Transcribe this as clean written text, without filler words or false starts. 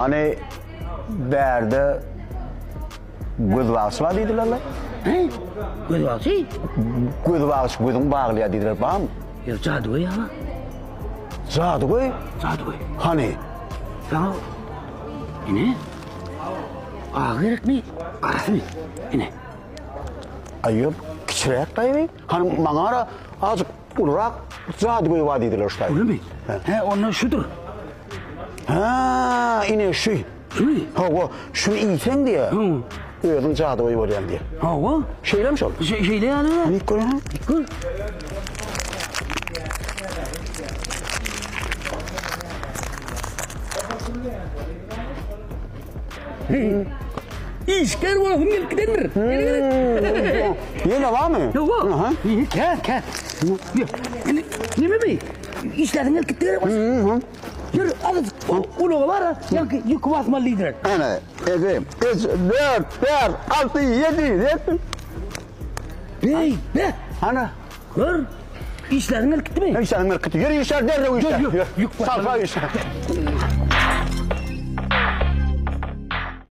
Hany bärde gözbagçy bar diýdiler-le. He? Gözbagçy? Gözbagçy gözüň baglaýar diýdiler, barmy? Ýok, jadygöý aga. Jadygöý? Jadygöý. Hany? Saňa ine. Agy gerekmi? Garasymy? Ine. Aý, ýok, kiçiräk daýy. Hany maňa ara azajyk Ulurak jadygöý bar diýdiler şu taýda. Ulumy? Hä, onda şudur. Hä, ine şu. Şumy? Hawa, şuny iýseň diýýär. Özüň jadygöý bolýaň diýýär. Hawa. Şeýlemi şol? Şeýle ýaly. Iýip gör hä. Iýip gör. Işgär bolasym gelip gidendir. Ýene barmy? Ýok. Kä, kä. Indi neme bi? Işläsiň gelip gitdi gerek. Ýör, azajyk ulaga bar, ýaňky ýüki basmaly diýdiler. Ene, egi, üç, dört, bäş, alty, ýedi, ýetdi. Beý, be. Ana. Gör. Işläsiň gelip gitdimi? Işläsiň gelip gitdi. Ýör, işler derrew işler. Ýör, ýük basmaly. Salsa işler.